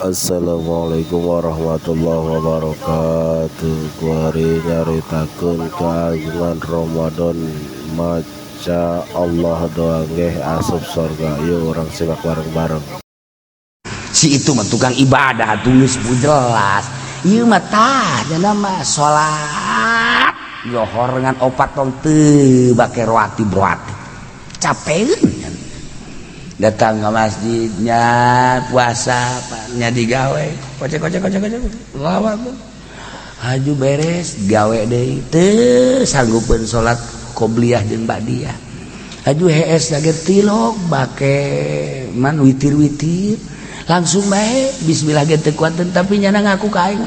Assalamualaikum warahmatullahi wabarakatuh. Kuari nyaritakeun keagungan Ramadan, maca Allah doang ge asup sorga. Yuk, urang simak bareng-bareng. Si itu mah tukang ibadah atuh, geus jelas. Ieu mah tah nya mah salat lohor ngan opat tong teu bake roati roati, capeun datang ke masjidnya, puasa nya digawe kocek kocek kocek kocek lawan haju beres gawe deui, teu sanggupeun salat qobliyah jeung ba'diyah. Haju hees ge tilok bake man witir-witir langsung bae bismillah ge teu kuat, tapi nyana ngaku ka aing,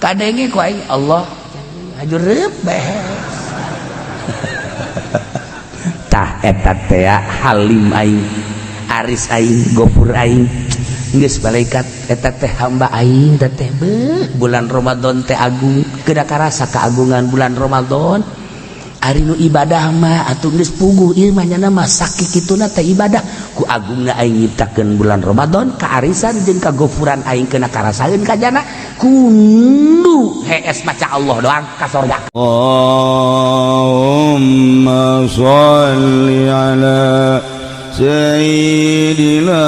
kadenge ku aing Allah, haju reup behes. Tah, eta teh halim aing, aris aing, gofur aing. Geus malaikat, eta teh hamba aing teh. Beuh, bulan Ramadan teh agung, kedah karasa keagungan bulan Ramadan. Ari nu ibadah mah atuh geus puguh ieu mah, nyana mah sakikituna teh ibadah. Ku agungna aing nyiptakeun bulan Ramadan, kaarisan jeung kagofuran aing kena karasaeun ka jana, kudu hees maca Allah doang ka sorga. Allahumma sholli ala Sayyidina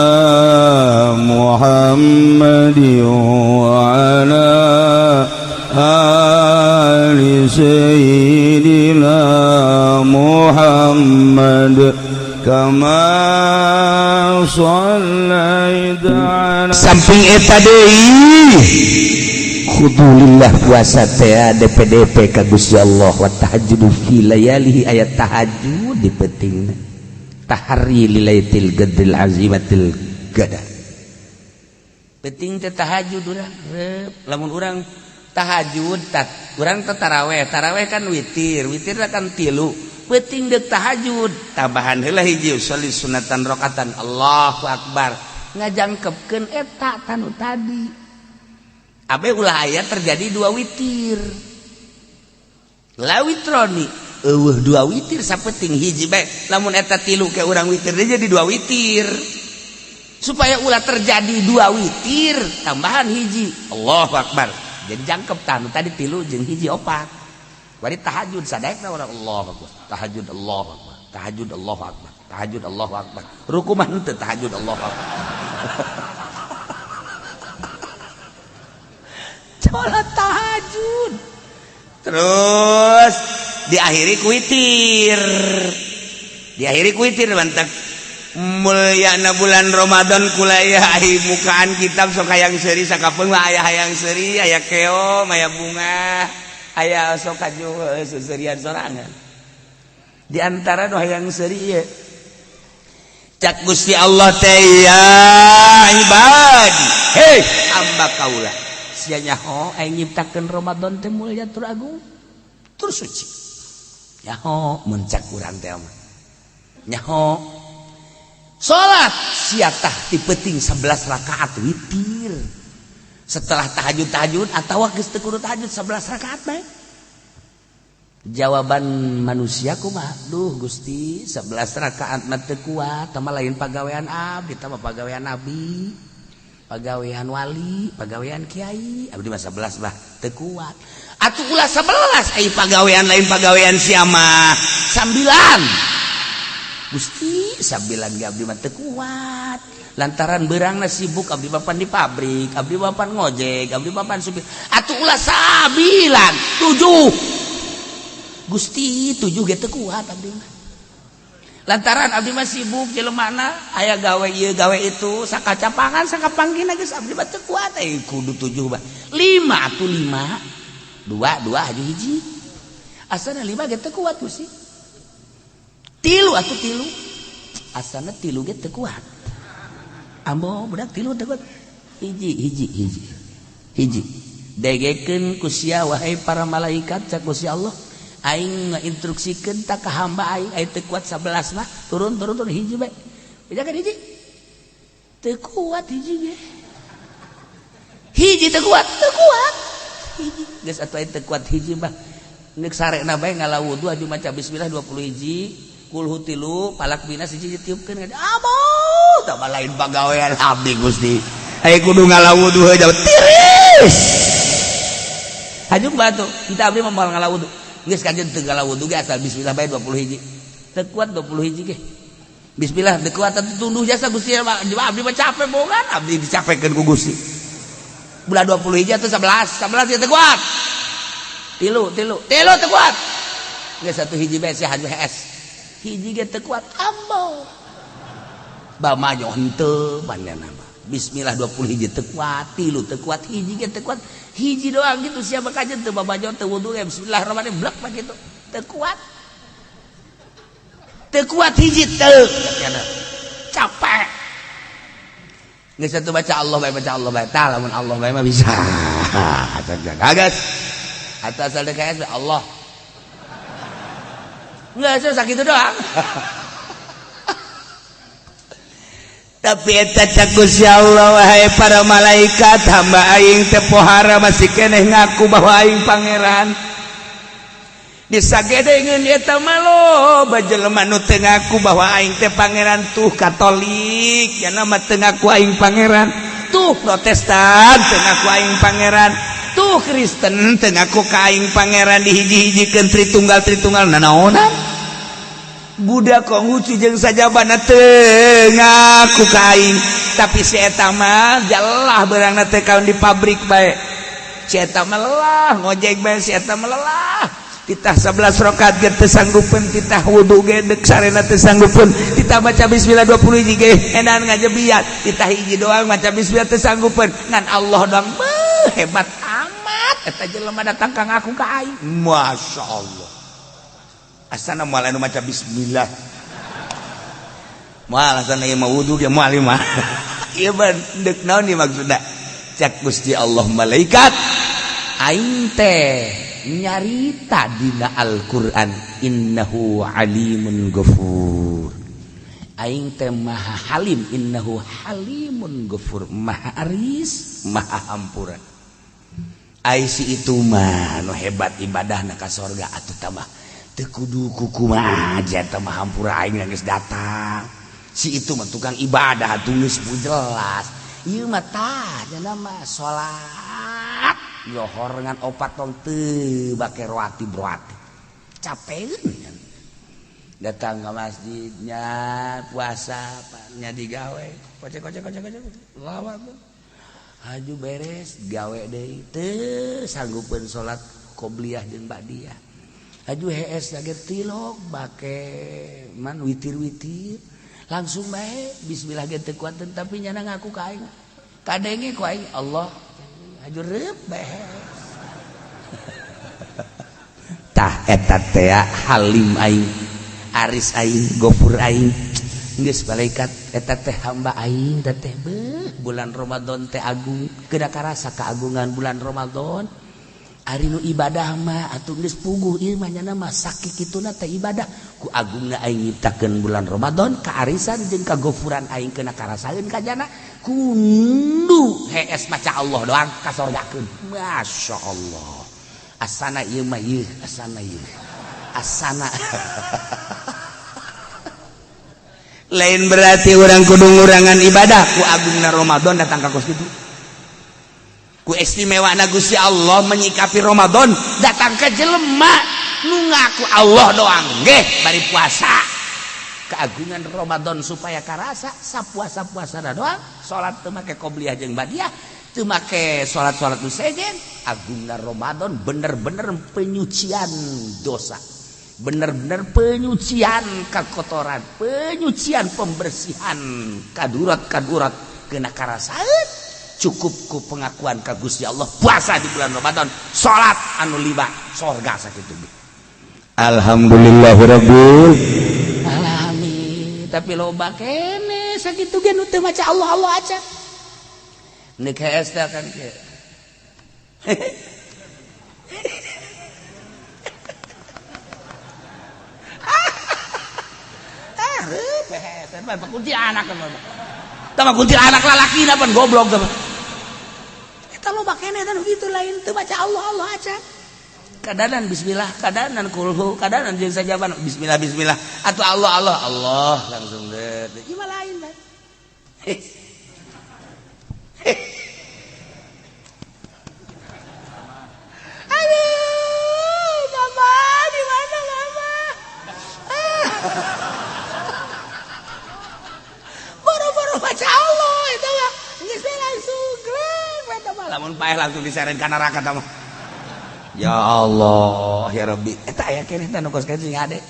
Muhammad wa ala ali Sayyidina Muhammad kama shallaita ala Samping eta deui, khudulillah, puasa teh DPDP ka Gusti Allah. Wa tahajjudu fi layalihi, ayat tahajud di peuting, tahari lilaitil qadril azimatil qadar. Penting teh tahajud urang. Lamun urang tahajud tat urang teh taraweh, taraweh kan witir, witir kan tilu, penting dek tahajud tambahan heula hiji, sholli sunatan rakaatan, Allahu akbar, ngajangkepkeun eta tanu tadi abe ulah aya terjadi dua witir. La witroni, eueuh dua witir, sapeting hiji bae. Lamun eta tilu ke urang witir dia jadi dua witir. Supaya ulah terjadi dua witir, tambahan hiji, Allahu akbar, jadi jangkep tanu tadi tilu jeung hiji opat. Wari tahajud sadaekna urang, Allahu akbar, tahajud, Allahu akbar, tahajud, Allahu akbar, tahajud, Allahu akbar. Ruku mah henteu tahajud Allahu akbar. Salat tahajud terus diakhiri ku witir, diakhiri ku witir. Mantap mulyana bulan Ramadan. Kulayah ai mukaan kitab sok hayang seuri, sakapeung mah aya hayang seuri, aya keom, aya bunga, aya sok kaju seserian sorangan. Di antara nu hayang seuri ieu, cak Gusti Allah teh, ya ibadi, hei hamba kaula, sia nyaho aing nyiptakeun Ramadan teh mulia tur agung tur suci? Nyaho? Mun cak urang teh mah nyaho. Salat sia tah ti peuting 11 rakaat witir setelah tahajud tahajud, atawa geus teu kudu tahajud, 11 rakaat bae. Jawaban manusia kumaha? Duh Gusti, 11 rakaat mah teu kuat, tah lain pagawean abdi, tah mah pagawean nabi, pagawean wali, pagawean kiai, abdi mah 11 bah teu kuat. Atuh ulah 11, ai pagawean lain pagawean sia mah. Sambilan Gusti, sambilan ge abdi mah teu kuat, lantaran beurangna sibuk, abdi papan di pabrik, abdi papan ngojek, abdi papan supir. Atuh ulah sambilan, tujuh Gusti, tujuh ge teu kuat abdi mah, lantaran abdi mah sibuk jelemana, aya gawe ieu gawe itu, sakacapangan sakapanggina geus abdi mah teu kuat. Eh, kudu tujuh bah, lima atuh, lima, dua dua haju hiji. Asana lima ge teu kuat Gusti. Tilu atuh, tilu. Asana tilu ge teu kuat, ambo budak tilu teu kuat. Hiji, hiji, hiji, hiji. Degekeun ku sia, wahai para malaikat, cak Gusti Allah, aing ngainstruksikeun tak ka hamba aing, aing teu kuat 11 mah, turun turun turun, hiji bae. Bejakeun hiji teu kuat, hiji ge, hiji teu kuat, teu kuat hiji. Geus atuh, aing teu kuat hiji mah, geus sarena bae ngala wudu aju maca bismillah 20 hiji, kulhu tilu, falaq binas hiji, ditiupkeun. Amo, tah lain pagawean abdi Gusti. Aya kudu ngalawudu heula tiris. Haju batu, kita abdi mah moal ngalawudu. Geus kajen teu ngalawudu ge asal bismillah bae 20 hiji. Teu kuat 20 hiji ge. Bismillah teu kuat atuh tunduh jasa Gusti abdi mah capek bogan abdi dicapekeun ku Gusti. Bulan 20 hiji atuh 11, 11 ge teu kuat. Tilu, tilu, tilu teu kuat. Geus satu hiji bae si haju HS. Hiji ge teu kuat ambo. Bamajo henteu panjana mah. Bismillah 20 hiji teu kuat, tilu teu kuat, hiji ge teu kuat. Hiji doang gitu siapa kajen teu babajo teu wudu ge bismillahirrahmanirrahim blek mah gitu. Teu kuat. Teu kuat hiji teu. Capek. Geus satu baca Allah bae baca Allah bae. Tah lamun Allah bae mah bisa. Kaget. Atau asal DKS Allah. Enggak, saya sakit doang. Tapi eta cak Gusti Allah wahai para malaikat hamba aing teh pohara masih keneh ngaku bahwa aing pangeran. Disagedengeun eta mah loba jelema nu teu ngaku bahwa aing teh pangeran tuh Katolik, nya mah teu ngaku aing pangeran, tuh Protestan teu ngaku aing pangeran, tuh Kristen teu ngaku ka aing pangeran dihiji-hijikeun tritunggal-tritunggal nanaonan. Buddha Konghucu jeung sajabana teu ngaku ka aing, tapi si eta mah jalah beurangna teh kaun di pabrik bae. Si eta mah lelah ngojek bae, si eta mah lelah. Titah 11 rakaat ge teu sanggupeun, titah wudu ge deuk sarena teu sanggupeun, titah baca bismillah 20 hiji ge edan ngajebiat, titah hiji doang maca bismillah teu sanggupeun, ngan Allah doang beuh hebat amat eta jelema datang ka ngaku ka aing. Masya Allah. Asana moal anu maca bismillah. Moal asana ieu mah wudu ge moal ieu mah. Ieu mah deuk naon ieu maksudna? Cak Gusti Allah malaikat aing teh nyarita dina Al-Qur'an innahu alimun ghafur. Aing teh maha halim innahu halimun ghafur, maha aris, maha hampura. Ai si itu mah nu hebat ibadahna ka sorga atuh tambah teu kudu kukumaha eta mah hampura aing geus datang. Si itu mah tukang ibadah atuh geus jelas. Ieu mah tah nya mah salat lohor ngan opat tong teu bake roati broati. Capeun datang ke masjidnya puasa nya digawe kocek kocek kocek kocek lawan haju beres gawe deui teu sanggupeun salat qobliyah jeung ba'diyah. Haju hees lagi tilok bake man witir-witir langsung bae bismillah ge teu kuat tapi nyana ngaku ka aing kadenge ku aing Allah haju reup bae. Tah eta teh halim aing aris aing gofur aing geus malaikat eta teh hamba aing teh beuh bulan Ramadan teh agung keuna karasa keagungan bulan Ramadan. Ari nu ibadah mah atuh geus puguh ieu mah nyana mah sakituna teh ibadah ku agungna aing nyiptakeun bulan Ramadan kaarisan jeung kagofuran aing keuna karasaeun ka jana kundu hees maca Allah doang kasorgakeun. Masya Allah asana ieu mah ieu asana ieu asana. Lain berarti orang kudu ngurangan ibadah ku agungna Ramadan datang ka kos kitu. Ku istimewa na Gusti Allah menyikapi Ramadan datang ke jelema nu ngaku Allah doang geh bari puasa. Keagungan Ramadan supaya karasa sapuasa-puasana doang salat teu make qobliyah jeung ba'diyah teu make salat-salat nu sejen. Agungna Ramadan bener-bener penyucian dosa, bener-bener penyucian kekotoran, penyucian pembersihan kadurat-kadurat kena karasaeun. Cukup ku pengakuan ka Gusti Allah puasa di bulan Ramadan salat anu lima sorga sakitu. Alhamdulillahirabbil alamin. Tapi loba kene sakitu ge nu teu maca Allah Allah aja. Nek hees teh kan kieu. Ah, reup hees mah kunti anak mah. Tah mah kunti anak lalaki pan goblok tah. Eta loba kene tah kitu lain teu maca Allah Allah aja. Kadanan bismillah, kadanan kulhu, kadanan jeung sajaban bismillah bismillah atau Allah Allah Allah langsung deh. Ieu mah lain bae. Aduh, mama di mana mama? Boro-boro baca Allah itu mah geus langsung gleng eta mah lamun paeh langsung diseret ka neraka ta mah. Ya Allah, ya Rabbi. Eta aya keneh teh nu kos kitu sing ade.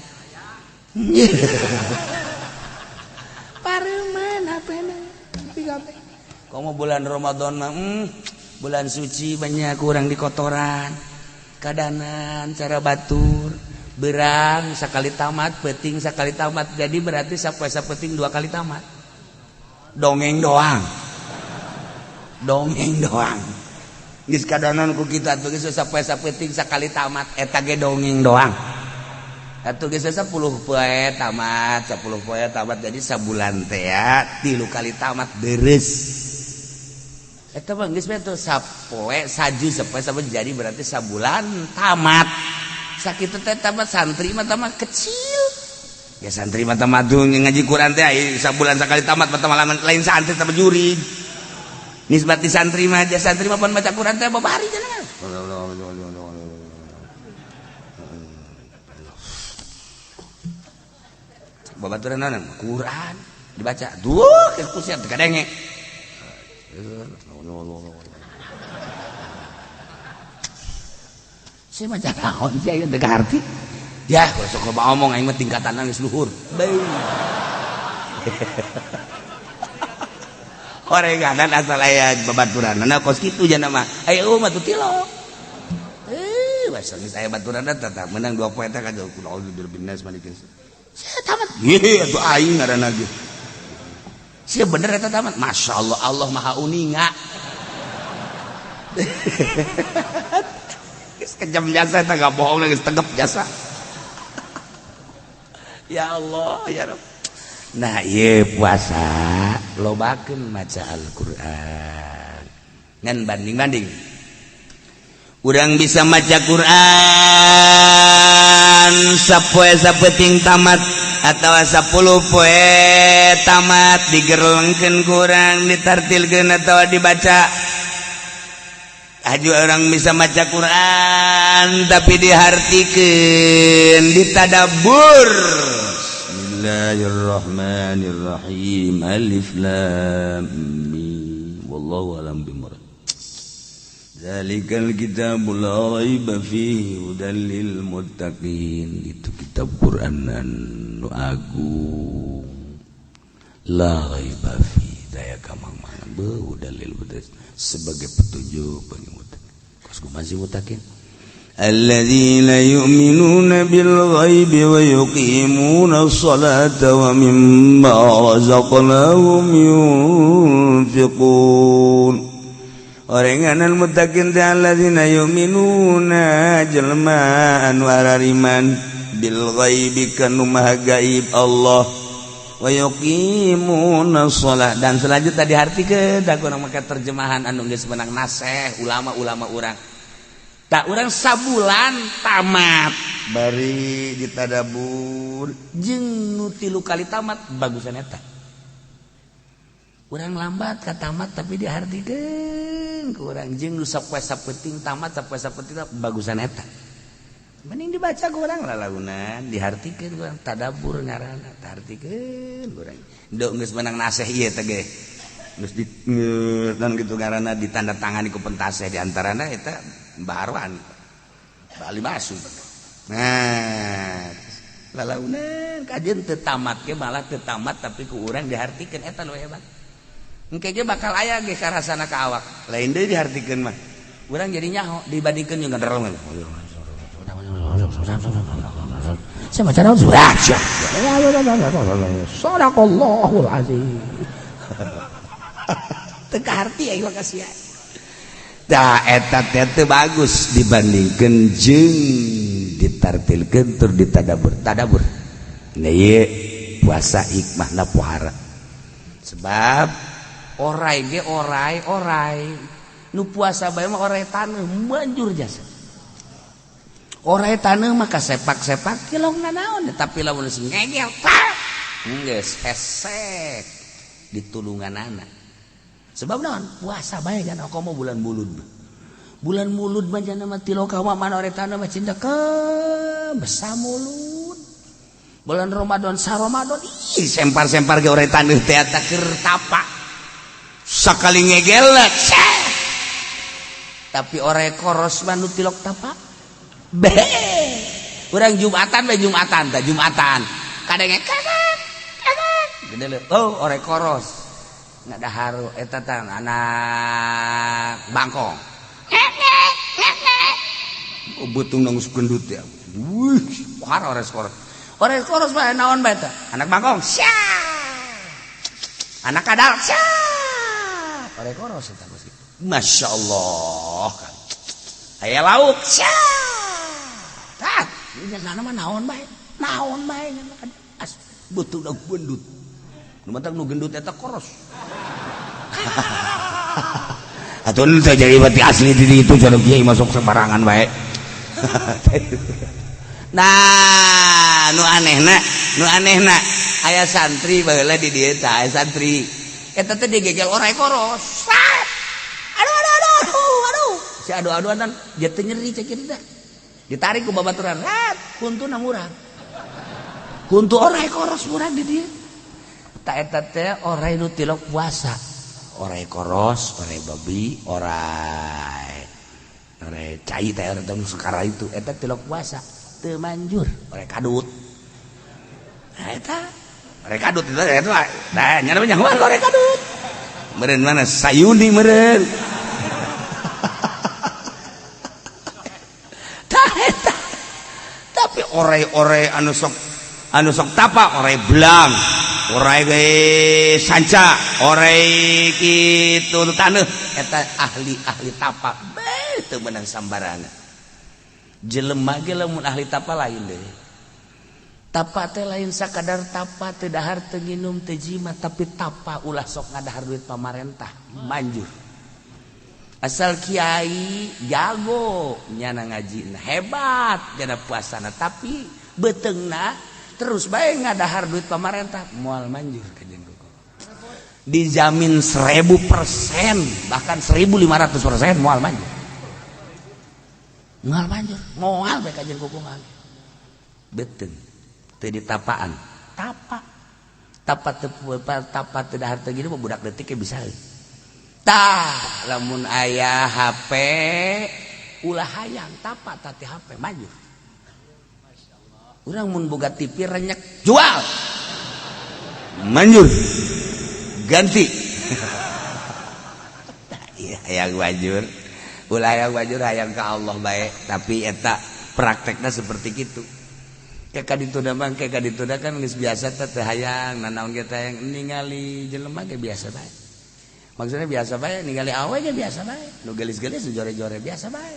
Pareuman HP-na. Komo bulan Ramadan mah bulan suci banyak kurang di kotoran. Kadanan cara batur, berang sekali tamat, peting sekali tamat. Jadi berarti sapoe sapeting dua kali tamat. Dongeng doang. Dongeng doang. Geus kadanan ku kita atuh geus sapoe sapeting sakali tamat eta ge dongeng doang. Atuh geus 10 poe tamat, 10 poe tamat jadi sabulan teh ya 3 kali tamat beres. Eta mah geus tuh sapoe saju sapoe sapoe jadi berarti sabulan tamat. Sakitu teh tamat santri mah tamat kecil. Ya santri mah tamat tuh ngaji Quran teh sabulan sakali tamat mah lain santri tamat jurig. Nisbati santri mah aja santri mah pan baca Quran teh babari cenah. Babaturan naon Quran dibaca. Duh, geus kusiat teu kadenge. Saya maca naon sih aing teu ngarti. Ya, sok loba omong aing mah tingkatanna geus luhur. Beuh. Orenganan asal aya babaturanna kos kitu jana mah. Aya eueuh mah tuh tilok. Basah geus aya baturanna tah meunang 2 poe teh ka auzubillahi malikin. Saya tamat. Ye atuh aing ngaranna ge. Sia bener eta tamat. Masyaallah Allah Maha Uninga. Geus kejam jasa eta gak bohong geus tegep jasa. Ya Allah ya Rabb. Nah ieu puasa lobakeun maca Al-Qur'an. Ngan banding-banding. Urang bisa maca Qur'an sapoe sapeting tamat atawa 10 poe tamat digerlengkeun kurang ditartilkeun atawa dibaca. Aju orang bisa maca Qur'an tapi dihartikeun, ditadabbur. Bismillahirrahmanirrahim. Alif lam mim. Wallahu a'lam bimurad. Dzalikal kitabul la raiba fihi hudal lil muttaqin. Itu kitab Quran nu agung. La raiba fihi daya kamang-mangan beuh dalil sebagai petunjuk bagi muttaqin. Kos kumaha sih muttaqin? Alladzina yu'minuna bil ghaibi wa yuqimuna as-salata wa mimma razaqnahum yunfiqun. Orenganan muttaqin teh alladzina yu'minuna jelema anu arariman bil ghaibi kanu maha gaib Allah wa yuqimuna as-salat. Dan selanjutnya dihartikeun da kurang make terjemahan anu geus menang naseh ulama-ulama urang. Tak urang sabulan tamat bari ditadabur jeung nu 3 kali tamat bagusan eta. Urang lambat ka tamat tapi dihartikeun ku urang jeung nu sapoe sapenting tamat sapoe sapenting bagusan eta. Mending dibaca ku urang lalaunan dihartikeun ku urang tadabbur ngaranna tartikeun ku urang. Nduk geus menang naseh ieu teh ge. Geus di dan kitu ngaranna ditandatangani ku pentaseh di antarana eta Barwan Bali masuk. Nah, lalaunan kajian teu tamat ge malah teu tamat tapi ku urang dihartikeun eta nu hebat. Engke ge bakal aya ge karasana ka awak. Lain deui dihartikeun mah. Urang jadi nyaho dibandingkeun jeung ngedereng. Saya maca naon surat. Shadaqallahul azim. Teu kaharti aing mah kasihan. Da eta teh bagus dibandingkeun jeung ditartilkeun tur ditadabur. Tadabur. Nah ieu puasa hikmahna pohara. Sebab orai ge orai orai nu puasa bae mah orai taneuh manjur jasa. Orai taneuh mah kasepak-sepak kilong nanaon tapi lamun geus ngegel pak geus hesek ditulunganana. Sebab naon? Puasa bae jan komo bulan mulud. Bulan mulud mah jana mah tiloka mah mana ore tanah mah cindeke besa mulud. Bulan Ramadan sa Ramadan ih sempar-sempar ge ore taneuh teh eta keur tapa. Sakali ngegelna tapi ore koros mah nu tilok tapa. Be. Urang Jumatan bae Jumatan tah Jumatan. Kadenge kakak kakak. Gede leuh. Oh ore koros. Ngadaharu eta tah anak bangkong. Oh, beutung nangis gendut ya. Wih, war ore koros. Ore koros bae naon bae tah? Anak bangkong. Sia. Anak kadal. Sia. Ore koros eta geus kitu. Masya Allah kan. Aya lauk. Sia. Tah, nya mah naon bae? Naon bae as beutung gendut. Nu matak nu gendut eta koros. Atuh teh jadi berarti asli di itu cenah kiai masuk sembarangan bae. Nah, nu anehna aya santri baheula di dieu tah, aya santri. Eta teh digegel orai koros. Aduh aduh aduh aduh aduh. Si adu-aduan dia teh nyeri cek kieu teh. Ditarik ku babaturan, rat, kuntuna murag. Kuntu orai koros murag di dieu. Ta eta teh orai nu tilok puasa. Orai koros, orai babi, orai orai cai teh orang teh sekara itu eta tilok puasa teu manjur, orai kadut. Nah eta orai kadut itu eta nah nya namanya orai kadut. Meureun mana sayuni meureun. Tah eta. Tapi orai-orai anu sok tapa, orai belang, orai ge sanca, orai kitu taneuh eta ahli-ahli tapa beuh teu meunang sambarangan. Jelema ge lamun ahli tapa lain deui. Tapa teh lain sakadar tapa teu dahar teu nginum teu jimat, tapi tapa ulah sok ngadahar duit pamarentah manjur. Asal kiai jago nyana ngajina hebat jana puasana, tapi beuteungna terus bae ngadahar duit pamarentah moal manjur ka jeung kuku. Dijamin 1000% bahkan 1500% moal manjur. Moal manjur, moal bae ka jeung kuku mah. Beuteung teu ditapaan. Tapa. Tapa teu tapa teu dahar teu gini mah budak detik ge bisa. Tah, lamun aya HP ulah hayang tapa tati HP manjur. Urang mun boga TV renyek jual. Manjur. Ganti. Iya hayang manjur. Ulah hayang manjur hayang ka Allah bae, tapi eta praktekna seperti kitu. Kayak kaditu da mah, kayak kaditu da kan geus biasa teh teu hayang nanaon ge teh hayang ningali jelema ge biasa bae. Maksudnya biasa bae ningali awe ge biasa bae. Nu geulis-geulis nu jore-jore biasa bae.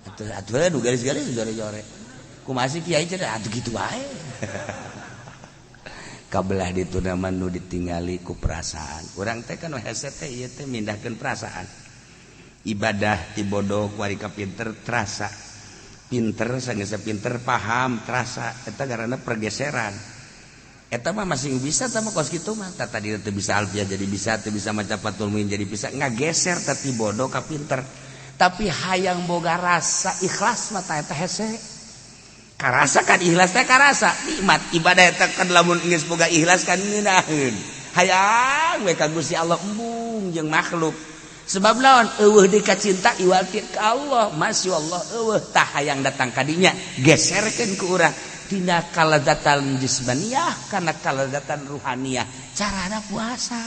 Atuh atuh nu geulis-geulis nu jore-jore. Kumaha sih kiai cenah atuh kitu bae. Kabelah ditu mah nu ditingali ku perasaan. Urang teh kan hese teh ieu teh mindahkeun perasaan. Ibadah ti bodoh ku ari ka pinter terasa. Pinter sanggeus pinter paham terasa eta karena pergeseran. Eta mah masih bisa sama kos kitu mah. Tah tadi teu bisa alfiah jadi bisa, teu bisa maca Fathul Muin jadi bisa, ngageser teh ti bodoh ka pinter. Tapi hayang boga rasa ikhlas mah tah eta hese. Karasa kan ikhlas teh karasa nikmat ibadah eta kan lamun geus boga ikhlas kan ngeunaheun. Hayang we ka Gusti Allah embung jeung makhluk. Sebab lawan eueuh deui ka cinta iwal ti ka Allah, masya Allah eueuh tah hayang datang ka dinya geserkeun ku urang tina kalazatan jismaniyah kana kalazatan ruhaniyah. Carana puasa.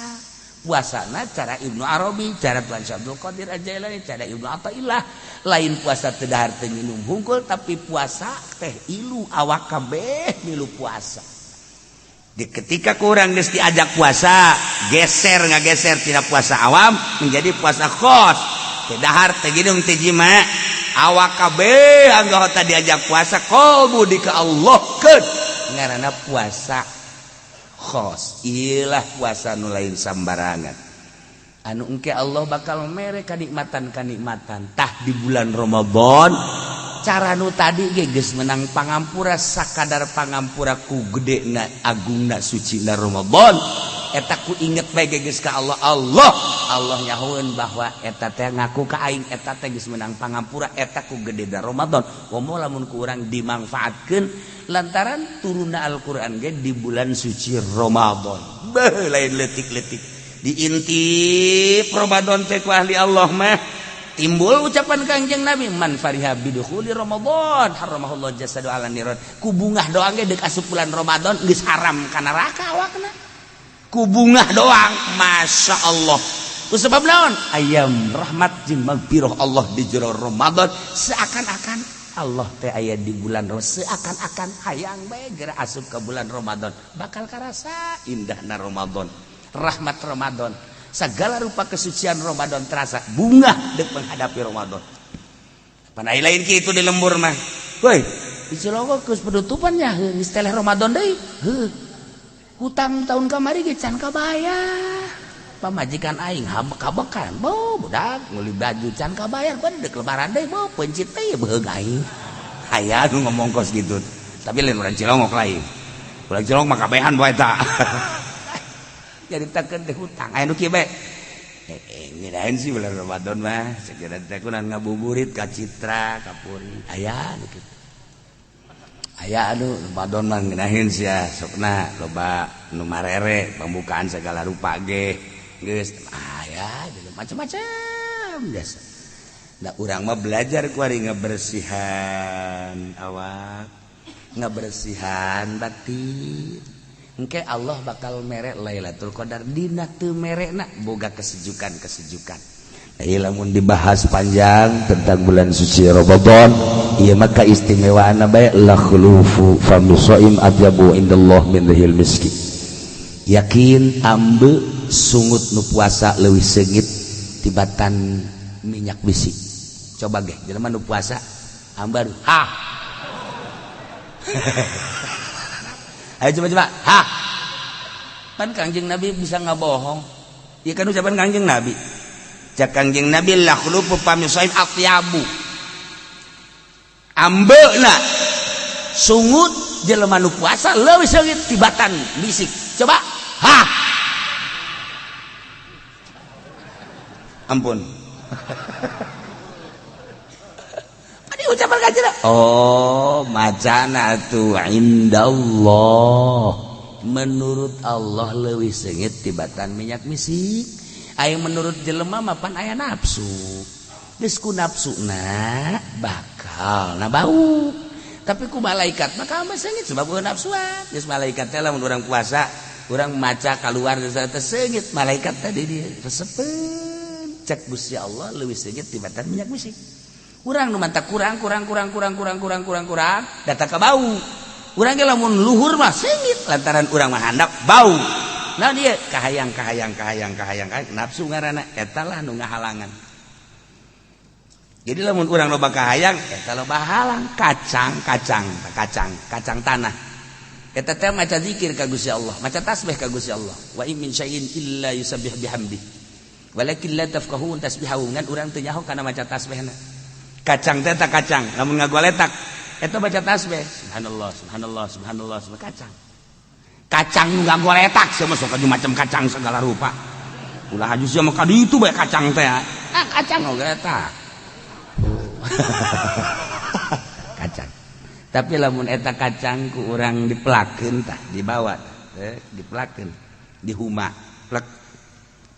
Puasana cara Ibnu Arabi, cara Tuan Syekh Abdul Qadir Al-Jailani, cara Ibnu Athaillah. Lain puasa teu dahar teu minum hungkul, tapi puasa teh ilu awak kabeh milu puasa. Di ketika kurang geus diajak puasa, geser ngageser tina puasa awam menjadi puasa khos. Teu dahar teu ginum teu jima, awak kabeh anggota diajak puasa qalbu di ka Allah keun. Ngaranna puasa khos. Ilah puasa nu lain sambarangan. Anu engke Allah bakal mere kanikmatan-kanikmatan. Tah di bulan Ramadan cara nu tadi ge geus menang pangampura sakadar pangampura ku gedena agungna sucina Ramadan. Eta ku inget bae geus ka Allah. Allah Allah nyahoeun bahwa eta teh ngaku ka aing, eta teh geus meunang pangampura, eta ku gedena Ramadan. Komo lamun ku urang dimangfaatkeun lantaran turunna Al-Qur'an ge di bulan suci Ramadan. Beuh, lain leutik-leutik. Diintip Ramadan teh ku ahli Allah mah. Timbul ucapan Kangjeng Nabi, man fariha bidukhuli Ramadan haramahullah jasadu ala niran. Ku bungah doang ge deuk asup bulan Ramadan geus haram ka neraka awakna. Ku bungah doang, Masya Allah. Ku sebab naon? Ayam rahmat jeung magfirah Allah di jero Ramadan, seakan-akan Allah teh aya di bulan Ramadan, seakan-akan hayang bae geura asup ka bulan Ramadan, bakal karasa indahna Ramadan, rahmat Ramadan, segala rupa kesucian Ramadan terasa, bunga dek menghadapi Ramadan. Pan ai lain kitu di lembur mah. Woi, di Cilongok geus penutupannya, geus teleh Ramadan deui. Heuh. Hutang tahun kamari ge can kabayar. Pamajikan aing kabekan, bo budak meuli baju can kabayar, gua dek lebaran deui, bo pencit teh beheug aing. Aya nu ngomong kos gitu. Tapi lain urang Cilongok lain. Urang Cilongok mah kabehan bae eta. Jadi takeun teh hutang. Aya nu kieu bae. Ngeunaheun sih bulan Ramadan mah, sekira teh kunan ngabuburit ka Citra, ka Puri. Aya nu kitu. Aya anu Ramadan mah ngeunaheun sia, sokna loba nu marere pembukaan segala rupa ge. Geus aya macam-macam biasa. Da urang mah belajar kuari ngabersihan awak, ngabersihan batin. Engke Allah bakal mere Lailatul Qadar, dina teu merena boga kesejukan-kesejukan. Nah, lamun dibahas panjang tentang bulan suci Ramadan, ieu mah kaistimewaanna bae, la khulufu fami shaim atyabu indallah min rihil miski. Yakin ambe sungut nu puasa leuwih seungit tibatan minyak bisi. Coba ge jelema nu puasa ambar ha. Ayo coba-coba. Ha. Pan Kangjeng Nabi bisa ngabohong. Ieu kan ucapan Kangjeng Nabi. Cak Kangjeng Nabi la khulufu fami shaim atyabu. Ambeuna sungut jelema nu puasa leuwih seungit tibatan bisik. Coba. Ha. Ampun. Ucapan kanjeng. Oh, macana tuh indallah. Menurut Allah leuwih seungit tibatan minyak misik. Aya menurut jelema mah pan aya nafsu. Geus ku nafsuna bakal na bau. Tapi ku malaikat mah mah seungit sebab eueuh nafsuan. Geus malaikat teh lamun urang puasa, urang maca kaluar geus teh seungit malaikat tadi dia resepeun. Cek Gusti Allah leuwih seungit tibatan minyak misik. Urang nu mantap kurang kurang kurang kurang kurang kurang kurang kurang datang ke bau. Urang ge lamun luhur mah seungit lantaran urang mah handap bau. Nah dia kahayang kahayang kahayang kahayang kahayang nafsu ngaranna eta lah nu ngahalangan. Jadi lamun urang loba kahayang eta loba halang, kacang kacang kacang kacang tanah. Eta teh maca zikir ka Gusti Allah, maca tasbih ka Gusti Allah. Wa in min syai'in illa yusabbih bihamdi. Walakin la tafqahun tasbihahu, ngan urang teu nyaho kana maca tasbihna. Kacang teh tak kacang, lamun ngagoletak eta baca tasbih, subhanallah subhanallah subhanallah subhanallah, kacang. Kacang nu ngagoletak sia mah sok macam kacang segala rupa. Ulah haju sia mah ka ditu bae kacang teh. Ah kacang ngagoletak. Kacang. Tapi lamun eta kacang ku urang dipelakeun tah, dibawa teh, dipelakeun, dihuma, plek.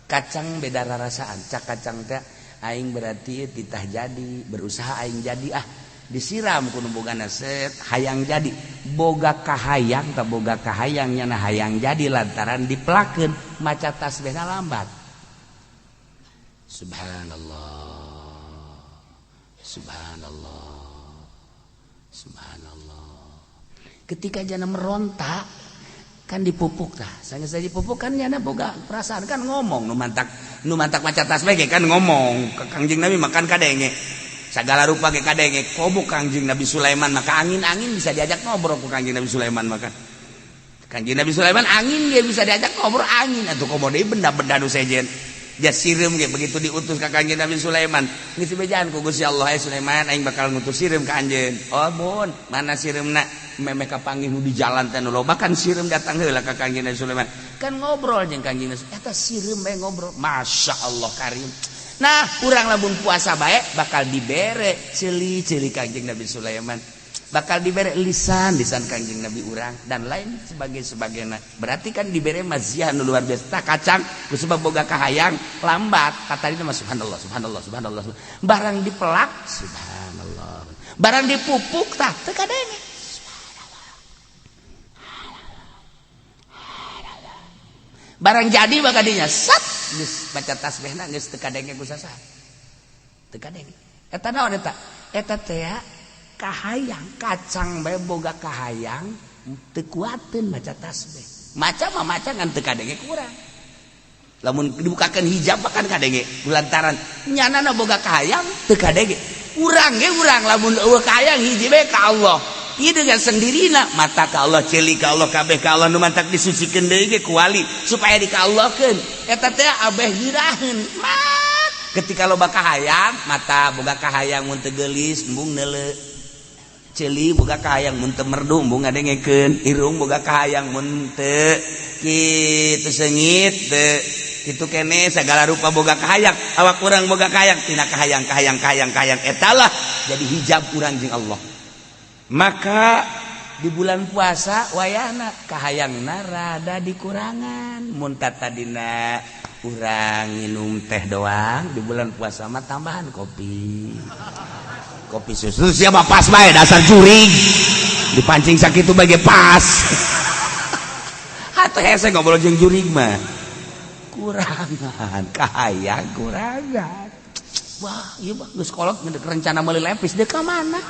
Kacang beda rarasaan, cak kacang teh aing berarti titah jadi, berusaha aing jadi ah, disiram ku nu bogana set hayang jadi, boga kahayang tak boga kahayang nyana hayang jadi lantaran dipelakeun maca tasbihna lambat. Subhanallah subhanallah subhanallah. Ketika jana meronta kan dipupuk tah, sanggeus dipupuk kan nyana boga perasaan kan ngomong nu mantak maca tasbih ge kan ngomong ka Kangjeng Nabi makan kadenge segala rupa ge kadenge komo Kangjeng Nabi Sulaiman maka angin-angin bisa diajak ngobrol ku Kangjeng Nabi Sulaiman, maka Kangjeng Nabi Sulaiman angin dia bisa diajak ngobrol angin atuh komo deui benda-benda nu sejen. Jas sireum ge begitu diutus ka Kangjeng Nabi Sulaiman geus dibejaan ku Gusti Allah, "Eh Sulaiman, aing bakal ngutus sireum ka anjeun." "Oh mun, mana sireumna?" Memeh kapanggih nu di jalan teh nu loba kan sireum datang heula ka Kangjeng Nabi Sulaiman. Kan ngobrol jeung Kangjeng Nabi. Eta sireum bae ngobrol. Masya Allah karim. Nah, urang lamun puasa bae bakal dibere ceuli-ceuli Kangjeng Nabi Sulaiman. Bakal dibere lisan-lisan Kangjeng Nabi urang dan lain sebagai sebagainya. Berarti kan dibere maziah nu luar biasa. Tah kacang ku sebab boga kahayang lambat. Kata dia mah subhanallah, subhanallah, subhanallah. Barang dipelak subhanallah. Barang dipupuk tah teu kadenge. Barang jadi bakal dinya sat geus baca tasbihna geus teu kadenge ku sasaha. Teu kadenge. Eta naon eta? Eta teh kahayang kacang bae boga kahayang teu kuateun maca tasbih. Maca mah maca ngan teu kadenge ku urang. Lamun dibukakeun hijab mah kan kadenge lantaran nyanana boga kahayang teu kadenge. Urang ge urang lamun eueuh kahayang hiji bae ka Allah. Ieu dengan sendirina mata ka Allah, ceuli ka Allah, kabeh ka Allah nu mantak disucikeun deui ge ku wali supaya dikallahkeun. Eta teh abeh giraheun. Ketika loba kahayang, mata boga kahayang mun teu geulis embung neuleu. Ceuli boga kahayang mun teu merdu embung ngadengekeun, irung boga kahayang mun teu kitu seungit teu kitu kene segala rupa boga kahayang, awak urang boga kahayang tina kahayang kahayang kahayang kahayang eta lah jadi hijab urang jeung Allah. Maka di bulan puasa wayahna kahayangna rada dikurangan. Mun tadina urang minum teh doang, di bulan puasa mah tambahan kopi. Kopi susu siapa pas bae dasar jurig. Dipancing sakitu bae pas. Hatuh hese ngobrol jeung jurig mah. Kurangan kahayang kurangan. Wah, ieu mah geus kolot rencana meuli lepis deuk ka mana?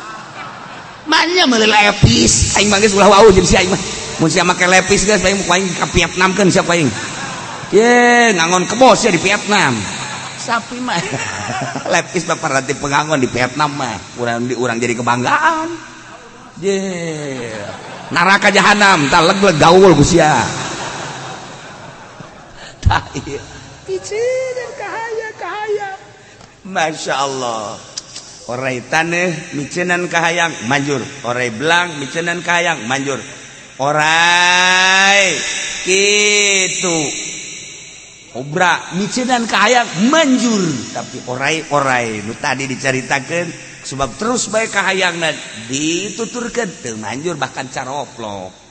Manya meuli lepis aing mah geus ulah wau jeung si aing mah. Mun sia make lepis geus aing aing ka Vietnam keun siapa aing. Ye, ngangon kebo sia di Vietnam. Sapi mah lepis mah paranti pengangon di Vietnam mah. Urang di urang jadi kebanggaan. Ye. Neraka jahanam tah leg-leg gaul ku sia. Tah ieu. Piceun kahayang kahayang. Masya Allah. Orai taneuh micenan kahayang manjur, orai belang micenan kahayang manjur, orai kitu obra micenan kahayang manjur, tapi orai-orai nu tadi dicaritakeun sebab terus bae kahayangna dituturkeun teu manjur bahkan caroplok.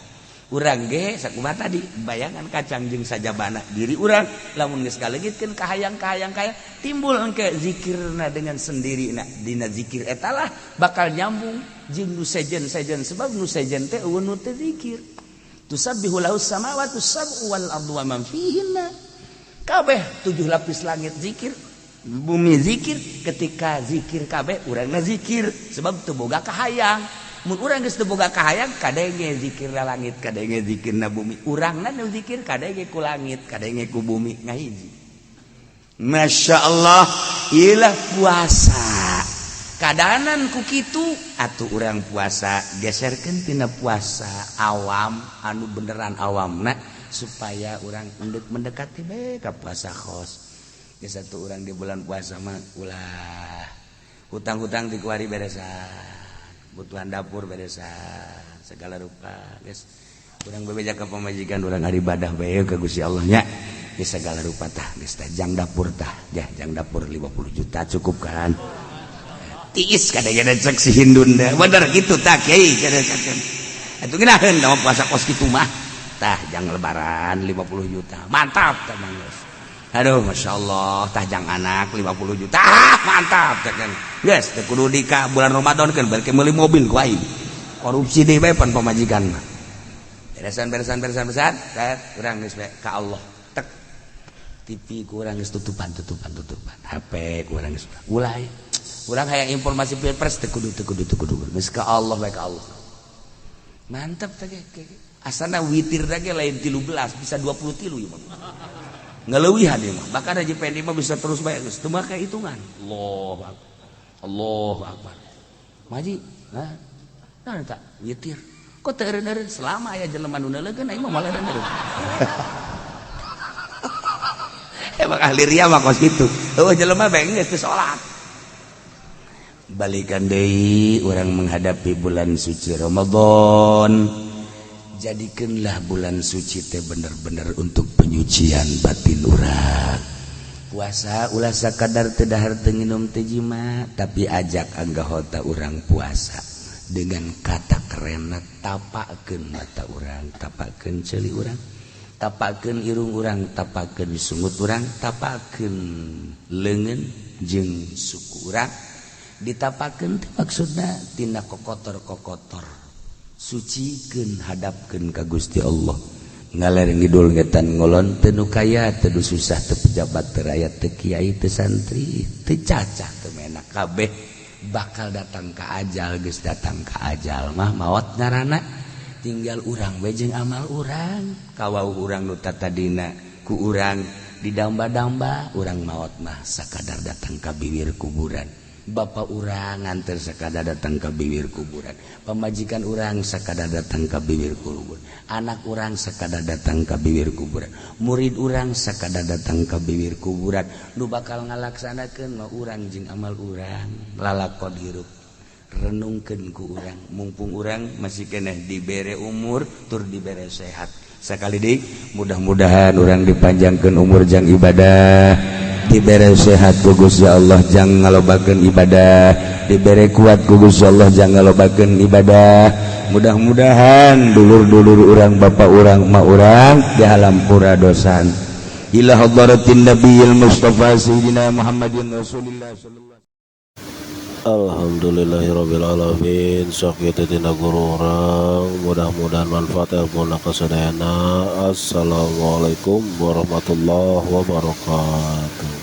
Urang ge sakumaha tadi bayangan kacang jeung sajabana diri urang lamun geus kaleungitkeun kahayang-kahayang kahayang timbul engke zikirna dengan sendirina. Dina zikir eta lah bakal nyambung jeung nu sejen-sejen sebab nu sejen teh eueuh nu teu zikir. Tusabbihu lahu samawati sab'u wal ardu wa man fihinna. Kabeh 7 lapis langit zikir, bumi zikir, ketika zikir kabeh urangna zikir sebab teu boga kahayang. Mun urang geus teu boga kahayang kadenge zikirna langit, kadenge zikirna bumi. Urangna nu zikir kadenge ku langit, kadenge ku bumi ngahiji. Masya Allah, ilah puasa. Kadanan ku kitu atuh urang puasa geserkeun tina puasa awam anu beneran awamna supaya urang mendekati bae ka puasa khos. Geus atuh urang di bulan puasa mah ulah hutang-hutang dikuari beresan. Kebutuhan dapur beresan segala rupa geus urang bebeja ka pamajikan urang ibadah bae ka Gusti Allah nya geus segala rupa tah geus tah jang dapur tah jah jang dapur 50 juta cukup kan tiis kadang-kadang cek si Hindun deh bener gitu tah kiai kadang-kadang atuh ngeunaheun da puasa kos kitu mah tah jang lebaran 50 juta mantap tah mang geus. Aduh Masya Allah tah jang anak 50 juta ah, mantap kan geus teu kudu di ka bulan Ramadan kan balik meuli mobil ku aing korupsi deui bae pan pamajikan mah beresan beresan beresan beresan urang geus bae ka Allah tek TV kurang geus tutupan tutupan tutupan HP kurang geus ulah urang hayang informasi pilpres teu kudu teu kudu teu kudu geus ka Allah bae ka Allah mantap teh asana witir ge lain 13 bisa 23 ieu mah ngeleuwihan ieu mah bahkan Haji Pendi mah bisa terus bae geus teu make hitungan. Allahu akbar Allahu akbar Maji nah nah tak witir kok teu eureun-eureun selama aya jelema nu neuleukeun aing mah moal eureun-eureun. Emang ahli ria mah kos kitu. Eueuh jelema bae geus teu salat. Balikan deui, urang menghadapi bulan suci Ramadan. Jadikanlah bulan suci teh bener-bener untuk penyucian batin urang. Puasa ulah sakadar teu dahar, teu nginum, teu jima, tapi ajak anggota urang puasa dengan kata keren, tapakeun mata urang, tapakeun ceuli urang, tapakeun irung urang, tapakeun sungut urang, tapakeun leungeun jeung suku urang. Ditapakeun teh maksudna tina kokotor-kokotor, sucikeun, hadapkeun ka Gusti Allah. Ngaler ngidul, ngetan ngolon, teu nu kaya, teu nu susah, teu pejabat, teu rakyat, teu kiai, teu santri, teu cacah, teu menak, kabeh bakal datang ka ajal. Geus datang ka ajal mah maot ngaranna. Tinggal urang we jeung amal urang. Kawau urang nu tatadina ku urang didamba-damba, urang maot mah sakadar datang ka bibir kuburan. Bapak urang nganter sakadar datang ke bibir kuburan, pamajikan urang sakadar datang ke bibir kuburan, anak urang sakadar datang ke bibir kuburan, murid urang sakadar datang ke bibir kuburan. Nu bakal ngalaksanakeun mah urang jeung amal urang. Lalakon hirup renungkeun ku urang, mumpung urang masih keneh dibere umur tur dibere sehat. Sekali deui, mudah-mudahan urang dipanjangkeun umur jang ibadah, dibere sehat ku Gusti Allah jang ngalobakeun ibadah, dibere kuat ku Gusti Allah jang ngalobakeun ibadah. Mudah-mudahan dulur-dulur urang, bapak urang, emak urang dihampura dosa. Ila hadratin nabiyil mustafa sayyidina Muhammadin Rasulillah sallallahu. Alhamdulillahirobbilalamin. Sok kitu tina guru urang, mudah-mudahan manfaat ilmu kasadayana. Assalamualaikum warahmatullahi wabarakatuh.